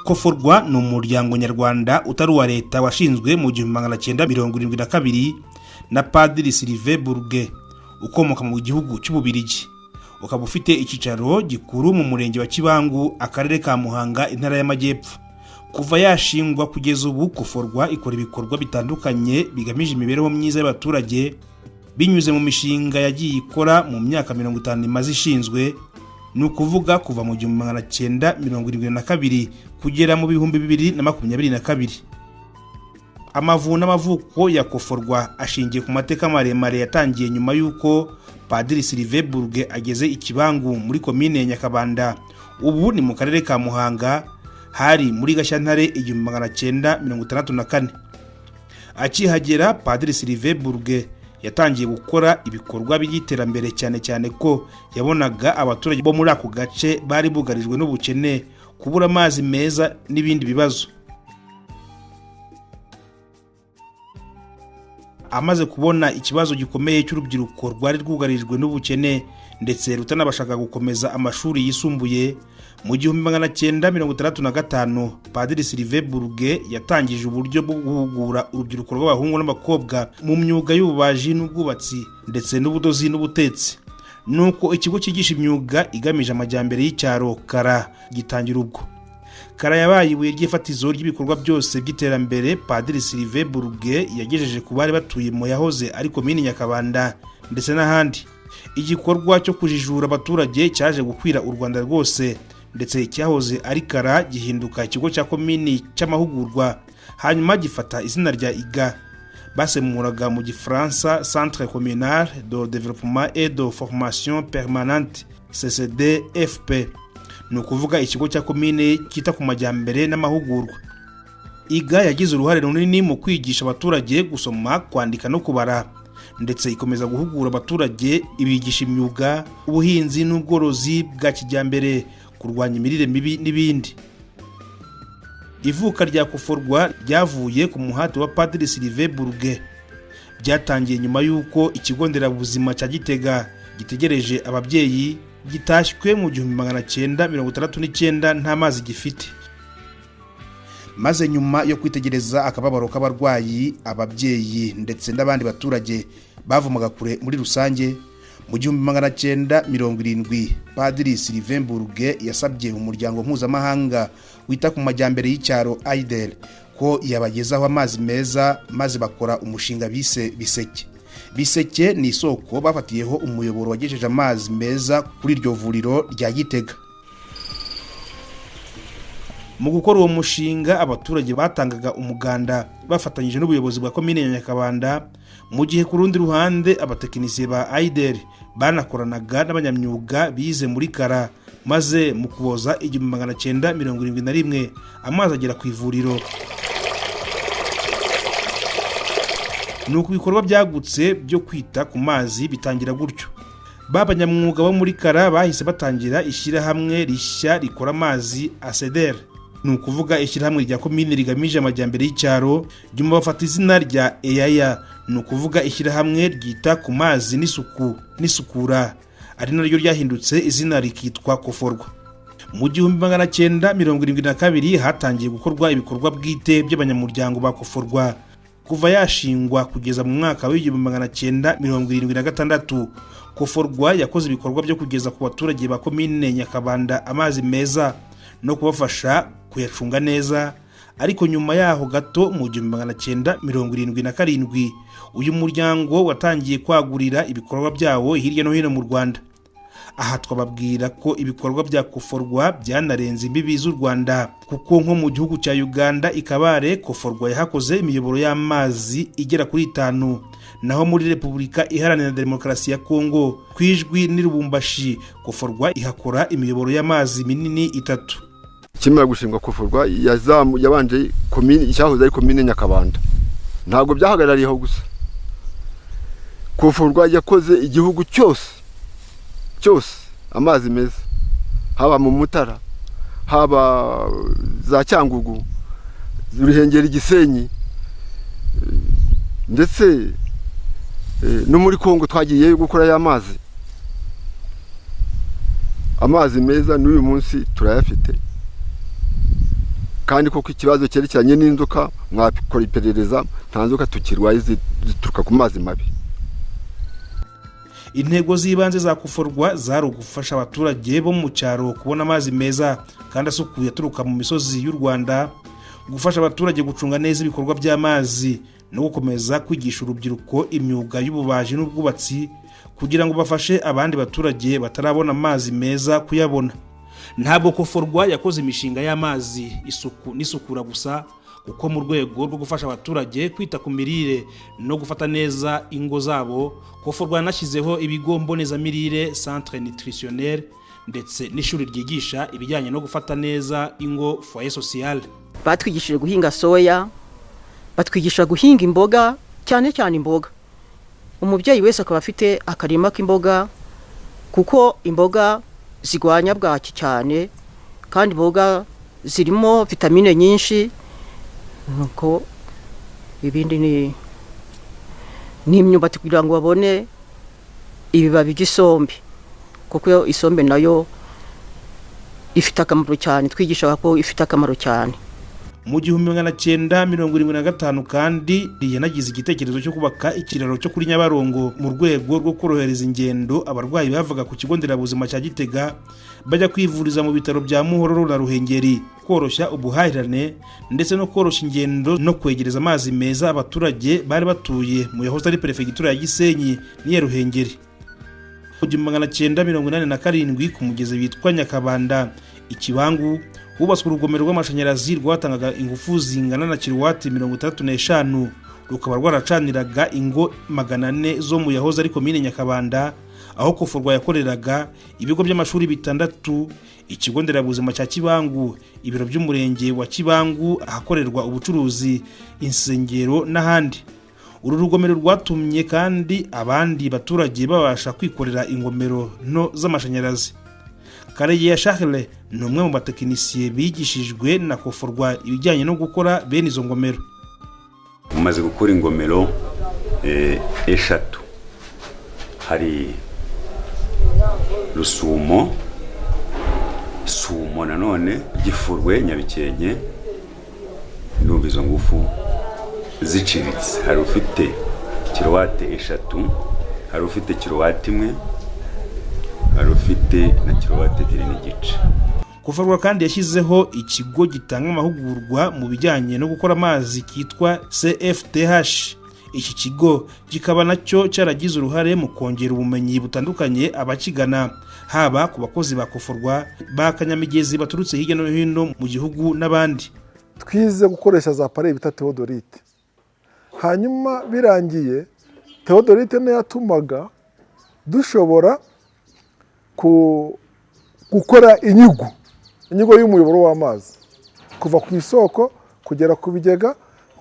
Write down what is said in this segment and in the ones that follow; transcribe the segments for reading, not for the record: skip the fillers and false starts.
Koforwa ni umuryango nyarwanda utari uwa leta washinzwe mu 1972 na Padiri Sylvain Burge ukomoka mu gihugu cy'Ububirigi, ukaba ufite icyicaro gikuru mu murenge wa Kibangu, akarere ka Muhanga, intara y'Amajyepfo. Kuva yashingwa kugeza ubu, Koforwa ikora ibikorwa bitandukanye bigamije imibereho myiza y'abaturage binyuze mu mishinga yagiye ikora mu myaka 50 imaze ishinzwe, ni ukuvuga kuva mu 1972 kugera mu 2022. Amavu n'amavuko ya Koforwa ashingiye ku mateka maremare yatangiye nyuma y'uko Padiri Sylvain Burge ageze i Kibangu muri komine ya Nyakabanda, ubu ni mu karere ka Muhanga, hari muri Gashyantare 1964. Akihagera, Padiri Sylvain Burge yatangiye gukora ibikorwa by'iterambere, cyane cyane ko yabonaga abaturage bo muri ako gace bari bugarijwe n'ubukene, kubura amazi meza n'ibindi bibazo. Amaze kubona ikibazo gikomeye cy'urubyiruko rwari rwugarijwe n'ubukene ndetse rutanabashaga gukomeza amashuri yisumbuye, mu 1965 Padiri Sylvain Burge yatangije uburyo bwo guhugura urubyiruko rw'abahungu n'abakobwa mu myuga y'ububaji n'ubwubatsi ndetse n'ubudozi n'ubutetsi. Nuko ikigo cyigisha imyuga igamije amajyambere y'icyaro, Kara, gitangira ubwo. Kara yabaye ibuye ry'ifatizo ry'ibikorwa byose by'iterambere Padiri Sylvain Burge yagejeje ku bari batuye mu yahoze ari komini Nyakabanda ndetse n'ahandi. Igikorwa cyo kujijura abaturage cyaje gukwira u Rwanda rwose, ndetse icyahoze ari Kara gihinduka ikigo cya komini cy'amahugurwa, hanyuma gifata izina rya IGA, basemuraga mu Gifaransa Centre Communal de Développement et de Formation Permanente, CCD FP, ni ukuvuga ikigo cya komine cyita ku majyambere n'amahugurwa. IGA yagize uruhare runini mu kwigisha abaturage gusoma, kwandika no kubara, ndetse ikomeza guhugura abaturage, ibigisha imyuga, ubuhinzi n'ubworozi bwa kijyambere, kurwanya imirire mibi n'ibindi. Ivuka rya Koforwa ryavuye ku muhati wa Padiri Sylvain Burge. Byatangiye nyuma y'uko ikigo nderabuzima cya Gitega gitegereje ababyeyi gitashywe mu 1969 nta mazi gifite, maze nyuma yo kwitegereza akababaro k'abarwayi, ababyeyi ndetse n'abandi baturage bavomaga kure muri rusange, mu 1970 Padiri Sylvain Burge yasabye umuryango mpuzamahanga wita ku majyambere y'icyaro, AIDER, ko yabagezaho amazi meza, maze bakora umushinga bise Biseke. Biseke ni isoko bafatiyeho umuyoboro wagejeje amazi meza kuri iryo vuriro rya Gitega. Mu gukora uwo mushinga, abaturage batangaga umuganda bafatanyije n'ubuyobozi bwa komine ya Nyakabanda, mu gihe ku rundi ruhande abatekinisiye ba AIDER banakoranaga n'abanyamyuga bize muri Kara, maze mu Kuboza 1971 amazi agera ku ivuriro. Nuko ibikorwa byagutse byo kwita ku mazi bitangira gutyo. Ba banyamwuga bo muri Kara bahise batangira ishyirahamwe rishya rikora amazi, ASEDER, ni ukuvuga ishyirahamwe rya komine rigamije amajyambere y'icyaro. Nyuma bafata izina rya EYAYA, ni ukuvuga ishyirahamwe ryita ku mazi n'isuku n'isukura, ari naryo ryahindutse izina rikitwa Koforwa. Mu 1972 hatangiye gukorwa ibikorwa bwite by'abanyamuryango ba Koforwa. Kuva yashingwa kugeza mu mwaka wa 1976, Koforwa yakoze ibikorwa byo kugeza ku baturage ba komine Nyakabanda amazi meza no kubafasha kuyacunga neza. Ariko nyuma yaho gato, mu 1977, uyu muryango watangiye kwagurira ibikorwa byawo hirya no hino mu Rwanda. Aha twababwira ko ibikorwa bya Koforwa byanarenze imbibi z'u Rwanda, kuko nko mu gihugu cya Uganda, i Kabare, Koforwa yahakoze imiyoboro y'amazi igera kuri itanu, naho muri Repubulika Iharanira Demokarasi ya Kongo, ku Ijwi n'i Lubumbashi, Koforwa ihakora imiyoboro y'amazi minini itatu. Ikimara gushingwa, Koforwa yabanje komini icyahoze ari komine Nyakabanda. Ntabwo byahagarariye aho gusa. Koforwa yakoze igihugu cyose cyose amazi meza, haba mu Mutara, haba za Cyangugu, Ruhengeri, Gisenyi, ndetse no muri Kongo twagiyeyo gukora ya mazi. Amazi meza n'uyu munsi turayafite. Kandi koko ikibazo cyerekeranye n'inzoka, mwakora iperereza, nta nzoka tukirwaye zituruka ku mazi mabi. Intego z'ibanze za Koforwa zari ugufasha abaturage bo mu cyaro kubona amazi meza kandi asukuye aturuka mu misozi y'u Rwanda, gufasha abaturage gucunga neza ibikorwa by'amazi no gukomeza kwigisha urubyiruko imyuga y'ububaji n'ubwubatsi kugira ngo bafashe abandi baturage batarabona amazi meza kuyabona. Ntabwo Koforwa yakoze imishinga y'amazi, isuku n'isukura gusa, kuko mu rwego rwo gufasha abaturage kwita ku mirire no gufata neza ingo zabo, Koforwa yanashyizeho ibigo mbonezamirire, centre nutritionnel, ndetse n'ishuri ryigisha ibijyanye no gufata neza ingo, foyer social. Batwigishije guhinga soya, batwigisha guhinga imboga, cyane cyane imboga. Umubyeyi wese akaba afite akarima k'imboga, kuko imboga zirwanya bwaki cyane, kandi imboga zirimo vitamine nyinshi. Nuko ibindi ni imyumbati, kugira ngo babone ibibabi by'isombe, kuko isombe nayo ifite akamaro cyane. Twigishaga ko ifite akamaro cyane. Mu 1975 kandi yanagize igitekerezo cyo kubaka ikiraro cyo kuri Nyabarongo mu rwego rwo korohereza ingendo abarwayi bavaga ku kigo nderabuzima cya Gitega bajya kwivuriza mu bitaro bya Muhororo na Ruhengeri, koroshya ubuhahirane ndetse no koroshya ingendo no kwegereza amazi meza abaturage bari batuye mu yahoze ari perefegitura ya Gisenyi n'iya Ruhengeri. Mu 1987, ku mugezi witwa Nyakabanda Ikibangu, hubatswe urugomero rw'amashanyarazi rwatangaga ingufu zingana na kilowati 65, rukaba rwaracaniraga ingo 400 zo mu yahoze ari komine Nyakabanda aho Koforwa yakoreraga, ibigo by'amashuri bitandatu, ikigo nderabuzima cya Kibangu, ibiro by'umurenge wa Kibangu, ahakorerwa ubucuruzi, insengero n'ahandi. Uru rugomero rwatumye kandi abandi baturage babasha kwikorera ingomero nto z'amashanyarazi. Karegeya Charles ni umwe mu batekinisiye bigishijwe na Koforwa ibijyanye no gukora bene izo ngomero. Umaze gukora ingomero eshatu: hari Rusumo, Sumo, nanone Gifurwe, Nyabikenke. Ndumva izo ngufu ziciriritse. Hari ufite kilowate 3, hari ufite kilowate 1, hari ufite na kilowate 2.5. Koforwa kandi yashyizeho ikigo gitanga amahugurwa mu bijyanye no gukora amazi cyitwa CFTH. Iki kigo kikaba nacyo cyaragize uruhare mu kongera ubumenyi butandukanye abakigana, haba ku bakozi ba Koforwa, ba kanyamigezi baturutse hirya no hino mu gihugu n'abandi. Twize gukoresha za appareil bita théodolite. Hanyuma birangiye, théodolite niyo yatumaga dushobora gukora inyigo y'umuyoboro w'amazi kuva ku isoko kugera ku bigega,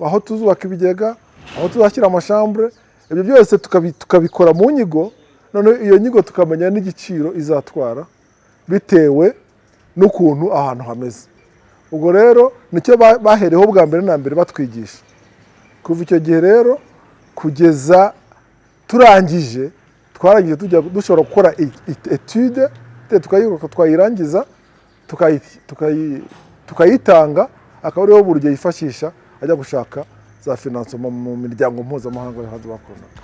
aho tuzubaka ibigega, aho tuzashyira ama chambre. Ibyo byose tukabikora mu nyigo. Noneho iyo nyigo tukamenya n'igiciro izatwara bitewe n'ukuntu ahantu hameze. Ubwo rero nicyo bahereyeho bwa mbere na mbere batwigisha. Kuva icyo gihe rero kugeza turangije, twarangije tujya dushobora gukora étude, tukayikora, twayirangiza tukayitanga, akaba ariho buryo yifashisha ajya gushaka za financement mu miryango mpuzamahanga yo hanze bakoranaga.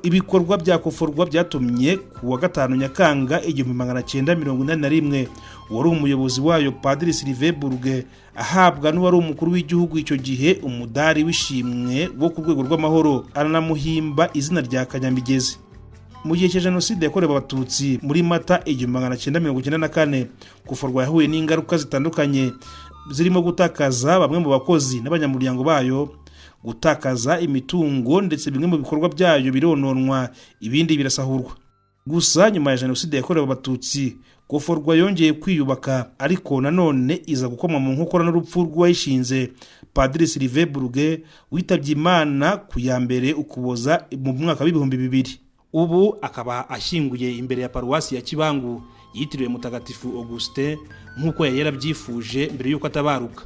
Ibikorwa bya Koforwa byatumye ku wa 5 Nyakanga 1981 wari umuyobozi wayo, Padiri Sylvain Burge, ahabwa n'uwari umukuru w'igihugu icyo gihe umudari w'ishimwe wo ku rwego rw'amahoro, aranamuhimba izina rya Kanyamigezi. Mu gihe cya Jenoside yakorewe Abatutsi muri Mata 1994, Koforwa yahuye n'ingaruka zitandukanye zirimo gutakaza bamwe mu bakozi n'abanyamuryango bayo, gutakaza imitungo, ndetse bimwe mu bikorwa byayo birononwa, ibindi birasahurwa. Gusa nyuma ya Jenoside yakorewe Abatutsi, Koforwa yongeye kwiyubaka, ariko nanone iza gukomwa mu nkokora n'urupfu rw'uwayishinze, Padiri Sylvain Burge, witabye Imana ku ya 1 Ukuboza mu mwaka w'2000. Ubu akaba ashyinguye imbere ya paruwasi ya Kibangu yitiriwe Mutagatifu Augustin, nk'uko yari yarabyifuje mbere y'uko atabaruka.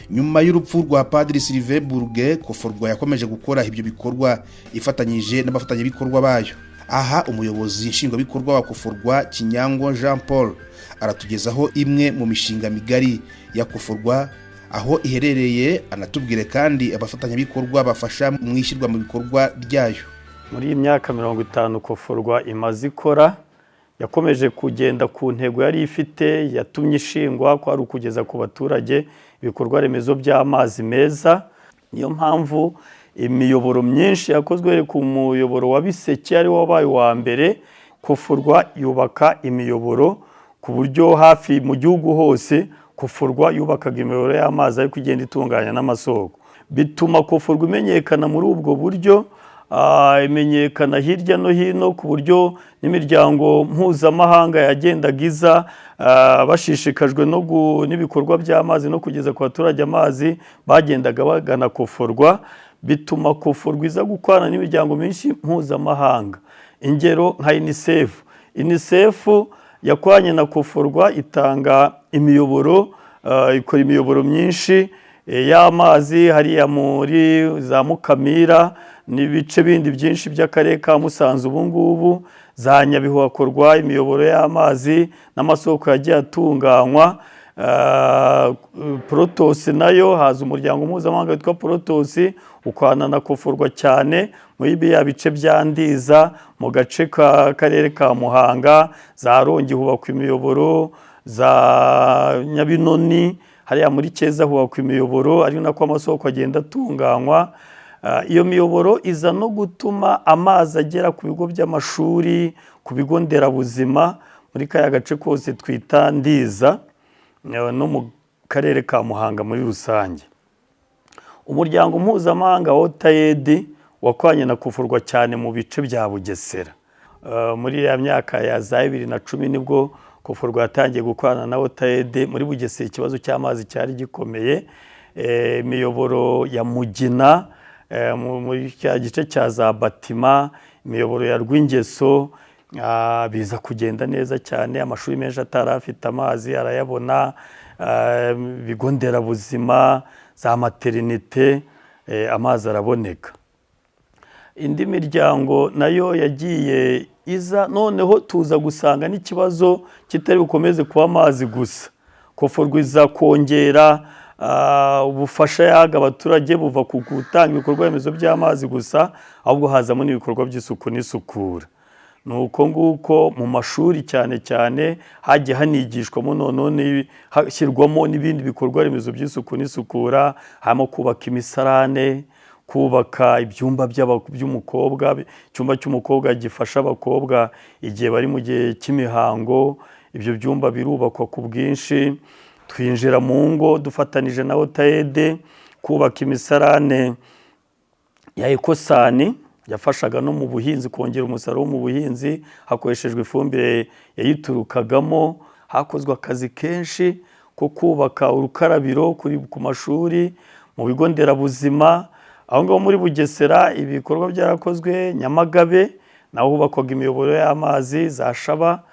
Nyuma y'urupfu rwa Padiri Sylvain Burge, Koforwa yakomeje gukora ibyo bikorwa ifatanyije n'abafatanyabikorwa bayo. Aha umuyobozi nshingwabikorwa wa Coforwa, Kinyango Jean Paul, aratugezaho imwe mu mishinga migari ya Coforwa aho iherereye, anatubwire kandi abafatanyabikorwa bafasha mu ishyirwa mu bikorwa ryayo. Muri iyi myaka 50 Coforwa imaze ikora, yakomeje kugenda ku ntego yari ifite yatumye ishingwa, ko ari ukugeza ku baturage ibikorwa remezo by'amazi meza. Niyo mpamvu imiyoboro myinshi yakozwe. Ku muyoboro wa Biseke, ari wo wabaye uwa mbere, Coforwa yubaka imiyoboro ku buryo hafi mu gihugu hose Coforwa yubakaga imiyoboro y'amazi, ariko igenda itunganya n'amasoko. Bituma Coforwa imenyekana muri ubwo buryo, imenyekana hirya no hino, ku buryo n'imiryango mpuzamahanga yagendaga iza bashishikajwe n'ibikorwa by'amazi no kugeza ku baturage amazi, bagendaga bagana Coforwa. Bituma Coforwa iza gukorana n'imiryango myinshi mpuzamahanga, ingero nka UNICEF. UNICEF yakoranye na Coforwa, itanga imiyoboro, ikora imiyoboro myinshi y'amazi hariya muri za Mukamira n'ibice bindi byinshi by'akarere ka Musanze. Ubu ngubu za Nyabihu hakorwa imiyoboro y'amazi n'amasoko yagiye atunganywa. Protos nayo, haza umuryango mpuzamahanga witwa Protos, ukorana na Coforwa cyane muri biriya bice bya Ndiza, mu gace k'akarere ka Muhanga, za Rongi hubakwa imiyoboro, za Nyabinoni hariya muri Cyeza hubakwa imiyoboro, ari nako amasoko agenda atunganywa. Iyo miyoboro iza no gutuma amazi agera ku bigo by'amashuri, ku bigo nderabuzima muri kariya gace kose twita Ndiza no mu karere ka Muhanga muri rusange. Umuryango mpuzamahanga wa WaterAid wakoranye na Coforwa cyane mu bice bya Bugesera. Muri ya myaka ya za 2010 nibwo Coforwa yatangiye gukorana na WaterAid muri Bugesera. Ikibazo cy'amazi cyari gikomeye. Imiyoboro ya Mugina muri cya gice cya za Batima, imiyoboro ya Rwingeso, biza kugenda neza cyane. Amashuri menshi atari afite amazi arayabona, ibigo nderabuzima, za maternité, amazi araboneka. Indi miryango nayo yagiye iza, noneho tuza gusanga n'ikibazo kitari bukomeze kuba amazi gusa. Coforwa iza kongera ubufasha yahaga abaturage, buva ku gutanga ibikorwa remezo by'amazi gusa, ahubwo hazamo n'ibikorwa by'isuku n'isukura. Ni uko nguko mu mashuri cyane cyane hagiye hanigishwamo, noneho hashyirwamo n'ibindi bikorwa remezo by'isuku n'isukura, harimo kubaka imisarane, kubaka ibyumba by'umukobwa, icyumba cy'umukobwa gifasha abakobwa igihe bari mu gihe cy'imihango. Ibyo byumba birubakwa ku bwinshi. Twinjira mu ngo dufatanije na WaterAid kubaka imisarane ya Ecosan, yafashaga no mu buhinzi, kongera umusaruro wo mu buhinzi hakoreshejwe ifumbire yayiturukagamo. Hakozwe akazi kenshi ko kubaka urukarabiro ku mashuri, mu bigo nderabuzima. Aho ngaho muri Bugesera ibikorwa byarakozwe. Nyamagabe naho hubakwaga imiyoboro y'amazi, za Shaba,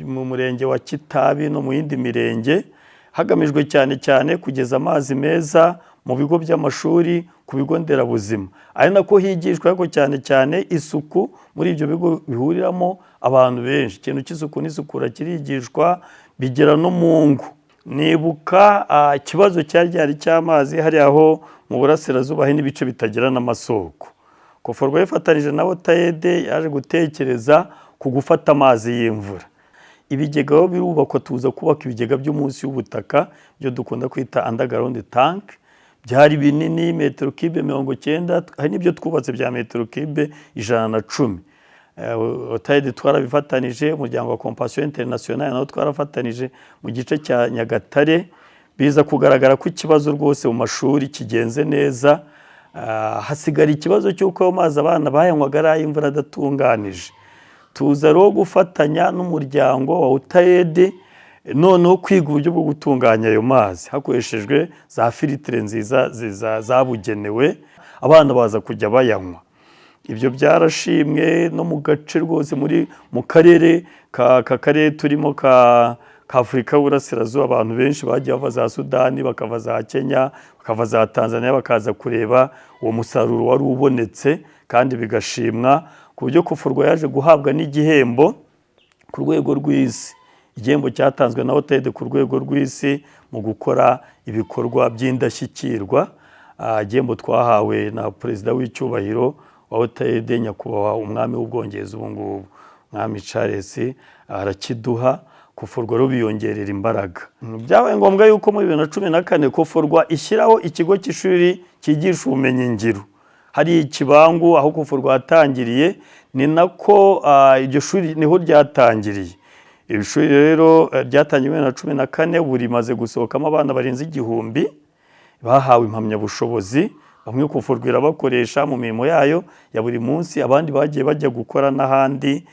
mu murenge wa Kitabi no mu yindi mirenge, hagamijwe cyane cyane kugeza amazi meza mu bigo by'amashuri, ku bigo nderabuzima, ari nako higishwa ariko cyane cyane isuku muri ibyo bigo bihuriramo abantu benshi. Ikintu cy'isuku n'isukura kirigishwa, bigera no mu ngo. Nibuka ikibazo cyari gihari cy'amazi hariya aho mu burasirazuba, hari n'ibice bitagira n'amasoko. Coforwa yifatanije na WaterAid yaje gutekereza ku gufata amazi y'imvura. Ibigega aho birubakwa, tuza kubaka ibigega byo munsi y'ubutaka, byo dukunda kwita underground tank. Byari binini, metero kibe 90, hari n'ibyo twubatse bya metero kibe 110. WaterAid twarabifatanije, umuryango wa Compassion International nawo twarafatanije mu gice cya Nyagatare. Biza kugaragara ko ikibazo rwose mu mashuri kigenze neza. Hasigara ikibazo cy'uko ayo mazi abana bayanywaga ari ay'imvura adatunganije. Tuza rero gufatanya n'umuryango wa WaterAid noneho kwiga uburyo bwo gutunganya ayo mazi hakoreshejwe za filtre nziza zabugenewe, abana baza kujya bayanywa. Ibyo byarashimwe no mu gace rwose, muri mu karere ka karere turimo ka Afurika y'Uburasirazuba. Abantu benshi bagiye bava za Sudani, bakava za Kenya, bakava za Tanzania, bakaza kureba uwo musaruro wari ubonetse kandi bigashimwa. ku buryo Koforwa yaje guhabwa n'igihembo ku rwego rw'isi, igihembo cyatanzwe na WaterAid ku rwego rw'isi mu gukora ibikorwa by'indashyikirwa. Igihembo twahawe na perezida w'icyubahiro wa WaterAid, nyakubahwa umwami w'Ubwongereza ubu ngubu, Mwami Charles, arakiduha. Koforwa rero biyongerera imbaraga. Byabaye ngombwa yuko muri 2014 Koforwa ishyiraho ikigo cy'ishuri cyigisha ubumenyingiro hari ikibangu aho Koforwa yatangiriye, ni nako iryo shuri niho ryatangiriye. Iri shuri rero ryatangiye 2014, ubu rimaze gusohokamo abana barenze 1000 bahawe impamyabushobozi. Bamwe Koforwa irabakoresha mu mirimo yayo ya buri munsi, abandi bagiye bajya gukora n'ahandi,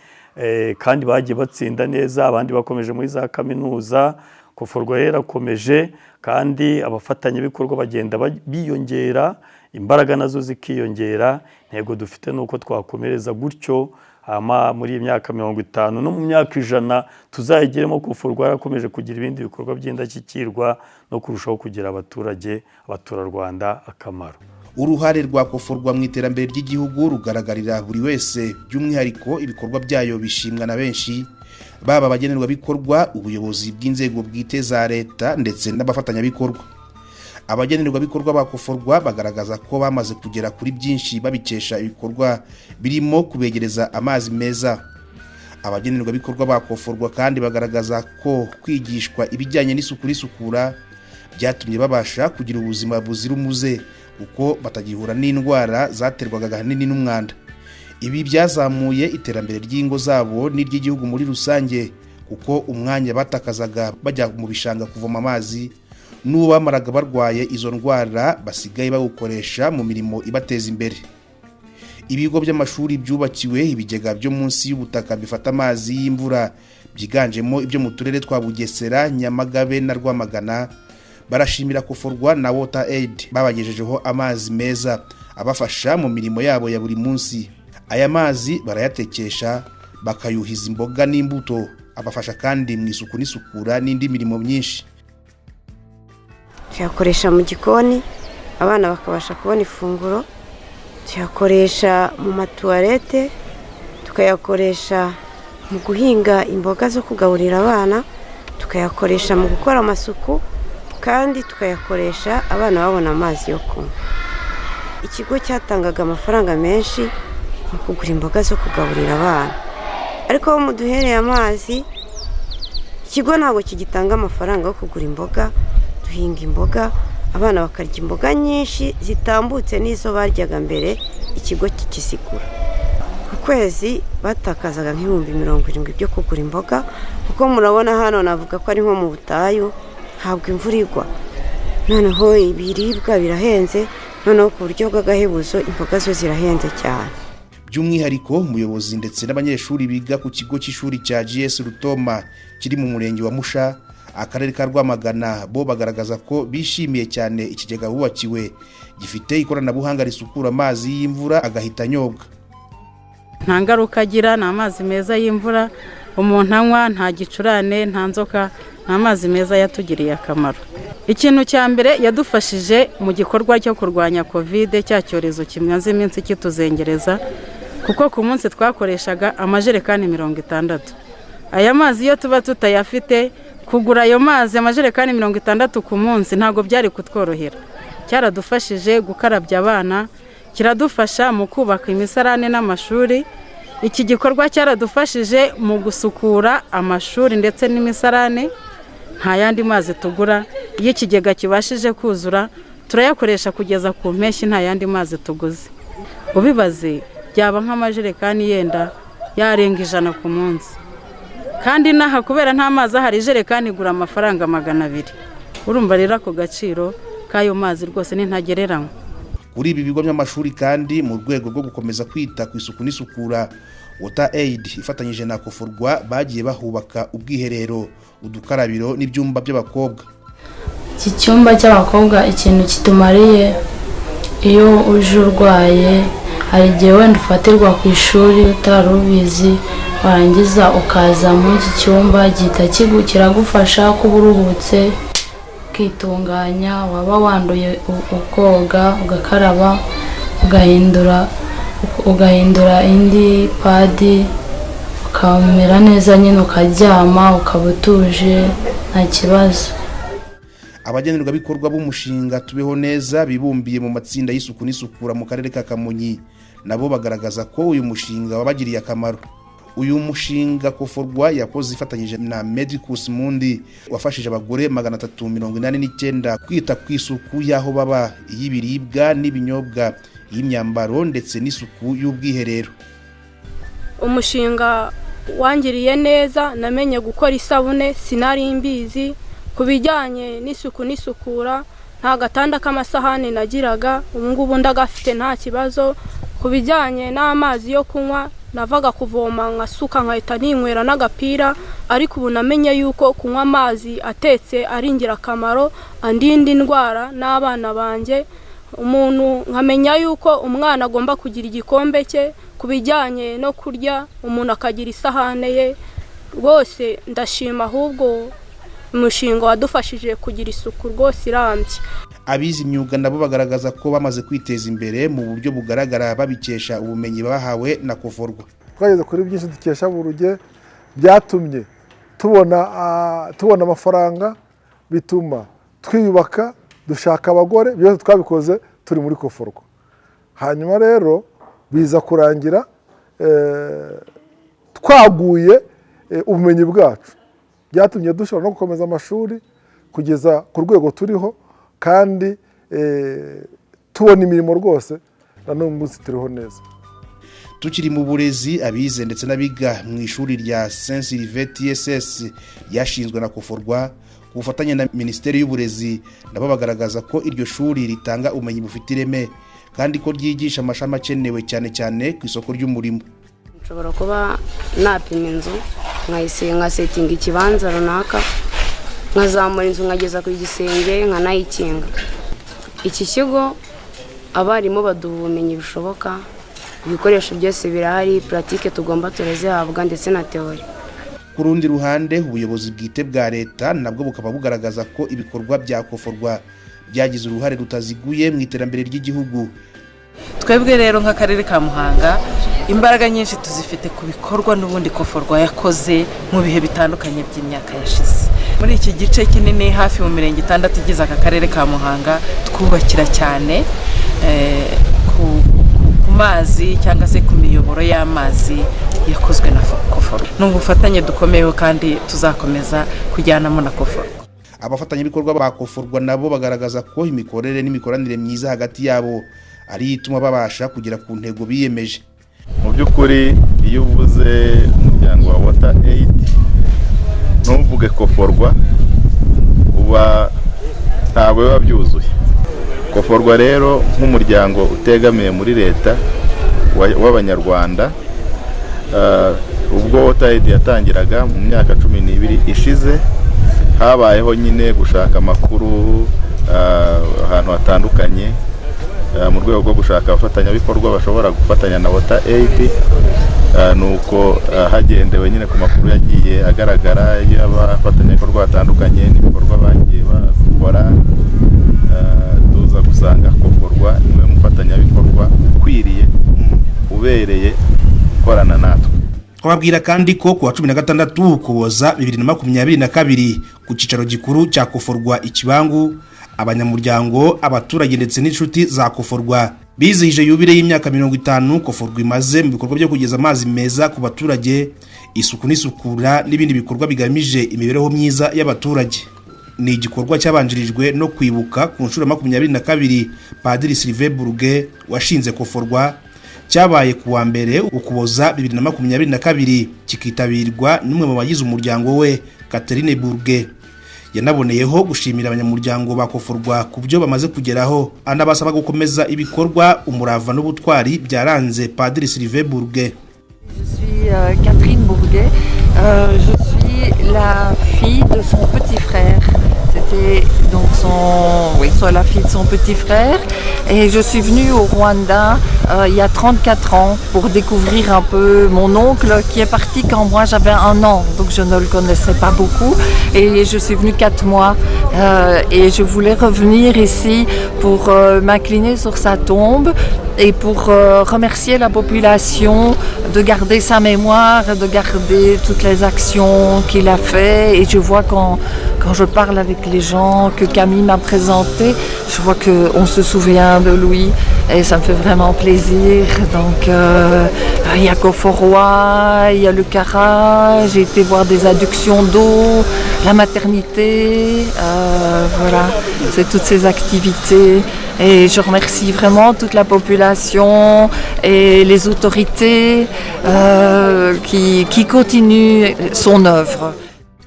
kandi bagiye batsinda neza, abandi bakomeje muri za kaminuza. Koforwa rero irakomeje, kandi abafatanyabikorwa bagenda biyongera, imbaraga nazo zikiyongera. Intego dufite ni uko twakomereza gutyo, hama muri iyi myaka 50 no mu myaka 100 tuzayigeremo Koforwa yarakomeje kugira ibindi bikorwa by'indashyikirwa no kurushaho kugira abaturage, abaturarwanda akamaro. Uruhare rwa Koforwa mu iterambere ry'igihugu rugaragarira buri wese. By'umwihariko ibikorwa byayo bishimwa na benshi, baba abagenerwabikorwa, ubuyobozi bw'inzego bwite za leta ndetse n'abafatanyabikorwa. Abagenerwabikorwa ba Koforwa bagaragaza ko bamaze kugera kuri byinshi babikesha ibikorwa birimo kubegereza amazi meza. Abagenerwabikorwa ba Koforwa kandi bagaragaza ko kwigishwa ibijyanye n'isuku n'isukura byatumye babasha kugira ubuzima buzira umuze, kuko batagihura n'indwara zaterwaga ahanini n'umwanda. Ibi byazamuye iterambere ry'ingo zabo n'iry'igihugu muri rusange, kuko umwanya batakazaga bajya mu bishanga kuvoma amazi n'uwo bamaraga barwaye izo ndwara basigaye bawukoresha mu mirimo ibateza imbere. Ibigo by'amashuri byubakiwe ibigega byo munsi y'ubutaka bifata amazi y'imvura, byiganjemo ibyo mu turere twa Bugesera, Nyamagabe na Rwamagana, barashimira Koforwa na WaterAid babagejejeho amazi meza abafasha mu mirimo yabo ya buri munsi. Aya mazi barayatekesha, bakayuhiza imboga n'imbuto, abafasha kandi mu isuku n'isukura n'indi mirimo myinshi. Tuyakoresha mu gikoni, abana bakabasha kubona ifunguro. Tuyakoresha mu matuwarete, tukayakoresha mu guhinga imboga zo kugaburira abana, tukayakoresha mu gukora amasuku, kandi tukayakoresha abana babona amazi yo kunywa. Ikigo cyatangaga amafaranga menshi mu kugura imboga zo kugaburira abana, ariko aho muduhereye amazi, ikigo ntabwo kigitanga amafaranga yo kugura imboga. Duhinga imboga, abana bakarya imboga nyinshi zitambutse n'izo baryaga mbere ikigo kikizigura. Ku kwezi batakazaga nk'70,000 byo kugura imboga, kuko murabona hano navuga ko ari nko mu butayu, ntabwo imvura igwa, noneho ibiribwa birahenze, noneho ku buryo bw'agahebuzo imboga zo zirahenze cyane. By'umwihariko umuyobozi ndetse n'abanyeshuri biga ku kigo cy'ishuri cya GS Rutoma kiri mu murenge wa Musha, akarere ka Rwamagana, bo bagaragaza ko bishimiye cyane ikigega bubakiwe gifite ikoranabuhanga risukura amazi y'imvura agahita anyobwa. Nta ngaruka agira, ni amazi meza y'imvura umuntu anywa, nta gicurane, nta nzoka, ni amazi meza yatugiriye akamaro. Ikintu cya mbere yadufashije mu gikorwa cyo kurwanya COVID, cya cyorezo kimaze iminsi kituzengereza, kuko ku munsi twakoreshaga amajerekani 60. Aya mazi iyo tuba tutayafite, kugura ayo mazi amajerekani 60 ku munsi ntabwo byari kutworohera. Cyaradufashije gukarabya abana, kiradufasha mu kubaka imisarane n'amashuri. Iki gikorwa cyaradufashije mu gusukura amashuri ndetse n'imisarane. Nta yandi mazi tugura, iyo ikigega kibashije kuzura turayakoresha kugeza ku mpeshyi, nta yandi mazi tuguze. Ubibaze byaba nk'amajerekani yenda yarenga 100 ku munsi, kandi n'aha kubera nta mazi ahari, ijerekani igura amafaranga 200. Urumva rero ako gaciro k'ayo mazi rwose ni ntagereranywa. Kuri ibi bigo by'amashuri kandi, mu rwego rwo gukomeza kwita ku isuku n'isukura, WaterAid ifatanyije na Koforwa bagiye bahubaka ubwiherero, udukarabiro n'ibyumba by'abakobwa. Iki cyumba cy'abakobwa ikintu kitumariye, iyo uje urwaye hari igihe wenda ufatirwa ku ishuri utari ubizi, warangiza ukaza muri iki cyumba gihita kiragufasha kuba uruhutse, ukitunganya, waba wanduye ukoga, ugakaraba, ugahindura Ugahindura indi pad, ukamera neza nyine, ukaryama ukaba utuje, nta kibazo. Abagenerwabikorwa b'umushinga Tubeho Neza bibumbiye mu matsinda y'isuku n'isukura mu karere ka Kamonyi nabo bagaragaza ko uyu mushinga wabagiriye akamaro. Uyu mushinga Koforwa yakoze ifatanyije na Medicus Mundi wafashije abagore 389 kwita ku isuku y'aho baba, iy'ibiribwa n'ibinyobwa, iy'imyambaro ndetse n'isuku y'ubwiherero. Umushinga wangiriye neza. Namenye gukora isabune, sinari mbizi. Ku bijyanye n'isuku n'isukura, nta gatanda k'amasahani nagiraga, ubu ngubu ndagafite, nta kibazo. Ku bijyanye n'amazi yo kunywa, navaga kuvoma nkasuka nkahita ninywera n'agapira, ariko ubu namenye yuko kunywa amazi atetse ari ingirakamaro, andinda indwara n'abana banjye. Umuntu nkamenya yuko umwana agomba kugira igikombe cye. Ku bijyanye no kurya, umuntu akagira isahane ye. Rwose ndashima ahubwo umushinga wadufashije kugira isuku rwose irambye. Abize imyuga nabo bagaragaza ko bamaze kwiteza imbere mu buryo bugaragara babikesha ubumenyi bahawe na Koforwa. Twageze kuri byinshi dukesha Buruge. Byatumye tubona amafaranga, bituma twiyubaka, dushaka abagore. Byose twabikoze turi muri Koforwa. Hanyuma rero biza kurangira twaguye ubumenyi bwacu, byatumye dushobora no gukomeza amashuri kugeza ku rwego turiho, kandi tubona imirimo rwose, na n'uyu munsi turiho neza. Tukiri mu burezi, abize ndetse n'abiga mu ishuri rya Saint Sylvain TSS ryashinzwe na Koforwa ku bufatanye na Minisiteri y'Uburezi nabo bagaragaza ko iryo shuri ritanga ubumenyi bufite ireme kandi ko ryigisha amashami akenewe cyane cyane ku isoko ry'umurimo. Nshobora kuba napima inzu, nkasetinga ikibanza runaka, nkazamura inzu nkageza ku gisenge, nkanayikinga. Iki kigo abarimu baduha ubumenyi bushoboka, ibikoresho byose birahari, pratique tugomba turazihabwa ndetse na théorie. Ku rundi ruhande, ubuyobozi bwite bwa leta nabwo bukaba bugaragaza ko ibikorwa bya Koforwa byagize uruhare rutaziguye mu iterambere ry'igihugu. Twebwe rero nk'akarere ka Muhanga, imbaraga nyinshi tuzifite ku bikorwa n'ubundi Koforwa yakoze mu bihe bitandukanye by'imyaka yashize. Muri iki gice kinini, hafi mu mirenge 6 igize aka karere ka Muhanga, twubakira cyane ku mazi cyangwa se ku miyoboro y'amazi yakozwe na Koforwa. Ni ubufatanye dukomeyeho kandi tuzakomeza kujyanamo na Koforwa. Abafatanyabikorwa ba Koforwa nabo bagaragaza ko imikorere n'imikoranire myiza hagati yabo ari ituma babasha kugera ku ntego biyemeje. Mu by'ukuri, iyo uvuze umuryango wa WaterAid ntuvuge Koforwa, uba ntabwo biba byuzuye. Koforwa rero nk'umuryango utegamiye muri leta w'Abanyarwanda, ubwo WaterAid yatangiraga mu myaka 12 ishize, habayeho nyine gushaka amakuru ahantu hatandukanye mu rwego rwo gushaka abafatanyabikorwa bashobora gufatanya na WaterAid. Ni uko hagendewe nyine ku makuru yagiye agaragara y'abafatanyabikorwa batandukanye n'ibikorwa bagiye bakora, tuza gusanga Koforwa niwe mufatanyabikorwa ukwiriye, ubereye gukorana natwe. Twababwira kandi ko ku wa 16 Ukuboza 2022, ku cyicaro gikuru cya Koforwa Ikibangu, abanyamuryango, abaturage ndetse n'inshuti za Koforwa bizihije yubile y'imyaka 50 Koforwa imaze mu bikorwa byo kugeza amazi meza ku baturage, isuku n'isukura n'ibindi bikorwa bigamije imibereho myiza y'abaturage. Ni igikorwa cyabanjirijwe no kwibuka ku nshuro 22 Padiri Sylvain Bourget washinze Koforwa. Cyabaye ku wa 1 Ukuboza 2022, kikitabirwa n'umwe mu bagize umuryango we, Catherine Bourget. Yanaboneyeho gushimira abanyamuryango ba Koforwa ku byo bamaze kugeraho, anabasaba gukomeza ibikorwa, umurava n'ubutwari byaranze Padiri Sylvain Bourget. Je suis Catherine Bourguet. Je suis la fille de son petit frère, c'est-à-dire J'étais donc son, oui, la fille de son petit frère. Et je suis venue au Rwanda il y a 34 ans pour découvrir un peu mon oncle qui est parti quand moi j'avais 1 an, donc je ne le connaissais pas beaucoup. Et je suis venue 4 mois et je voulais revenir ici pour m'incliner sur sa tombe et pour remercier la population de garder sa mémoire, de garder toutes les actions qu'il a fait. Et je vois quand je parle avec les gens que Camille m'a présenté, je vois qu'on se souvient de lui et ça me fait vraiment plaisir. Donc il y a Coforoi, il y a le Cara, j'ai été voir des adductions d'eau, la maternité, voilà, c'est toutes ces activités. Et je remercie vraiment toute la population et les autorités qui continuent son œuvre.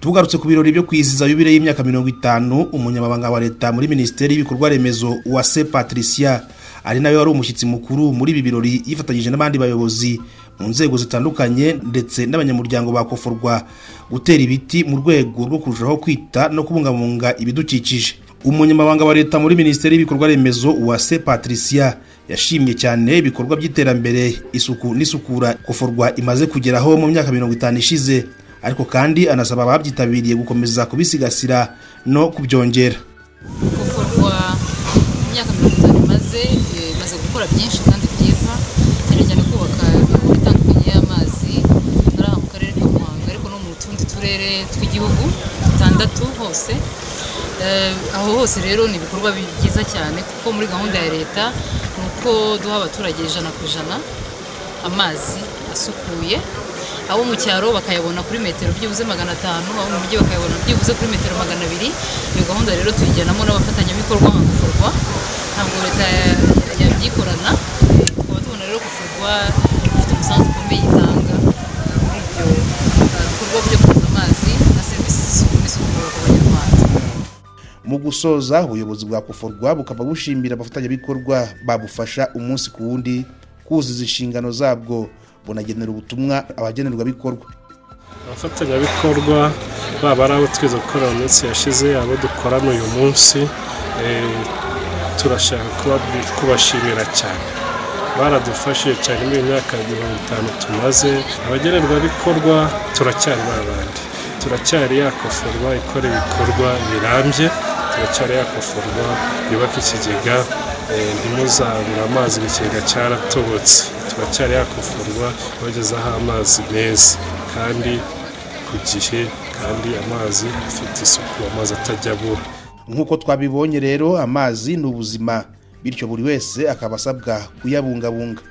Tugarutse ku birori byo kwizihiza yubile y'imyaka 50, umunyamabanga wa leta muri Minisiteri y'ibikorwa remezo, Uwase Patricia, ari nawe wari umushyitsi mukuru muri ibi birori, yifatanyije n'abandi bayobozi mu nzego zitandukanye ndetse n'abanyamuryango ba Coforwa gutera ibiti mu rwego rwo kurushaho kwita no kubungabunga ibidukikije. Umunyamabanga wa leta muri Minisiteri y'ibikorwa remezo, Uwase Patricia, yashimye cyane ibikorwa by'iterambere, isuku n'isukura Coforwa imaze kugeraho mu myaka 50 ishize, ariko kandi anasaba ababyitabiriye gukomeza kubisigasira no kubyongera. Coforwa mu myaka 50 imaze gukora byinshi kandi byiza, cyane cyane kubaka imiyoboro itandukanye y'amazi ari aha mu karere ka Muhanga, ariko no mu tundi turere tw'igihugu dutandatu hose. Aho hose rero ni ibikorwa byiza cyane, kuko muri gahunda ya leta ni uko duha abaturage 100% amazi asukuye, abo mu cyaro bakayabona kuri metero byibuze 500, abo mu mujyi bakayabona byibuze kuri metero 200. Iyo gahunda rero tuyijyanamo n'abafatanyabikorwa nka Coforwa, ntabwo leta yabyikorana. Tukaba tubona rero Coforwa ifite umusanzu ukomeye itanga muri ibyo bikorwa byo koza amazi na serivisi z'isuku n'isukura ku Banyarwanda. Mu gusoza, ubuyobozi bwa Coforwa bukaba bushimira abafatanyabikorwa babufasha umunsi ku wundi kuzuza inshingano zabwo, bunagenera ubutumwa abagenerwabikorwa. Abafatanyabikorwa, baba ari abo twize gukorera mu minsi yashize, abo dukorana uyu munsi, turashaka kubashimira cyane. Baradufashije cyane muri iyi myaka 50 tumaze. Abagenerwabikorwa, turacyari ba bandi, turacyari ya Coforwa ikora ibikorwa birambye, turacyari ya Coforwa yubaka ikigega, ntimuzabure amazi, ikigega cyaratobotse. Turacyari ya Coforwa ibagezaho amazi meza kandi ku gihe, kandi amazi afite isuku, amazi atajya abura. Nk'uko twabibonye rero, amazi ni ubuzima, bityo buri wese akaba asabwa kuyabungabunga.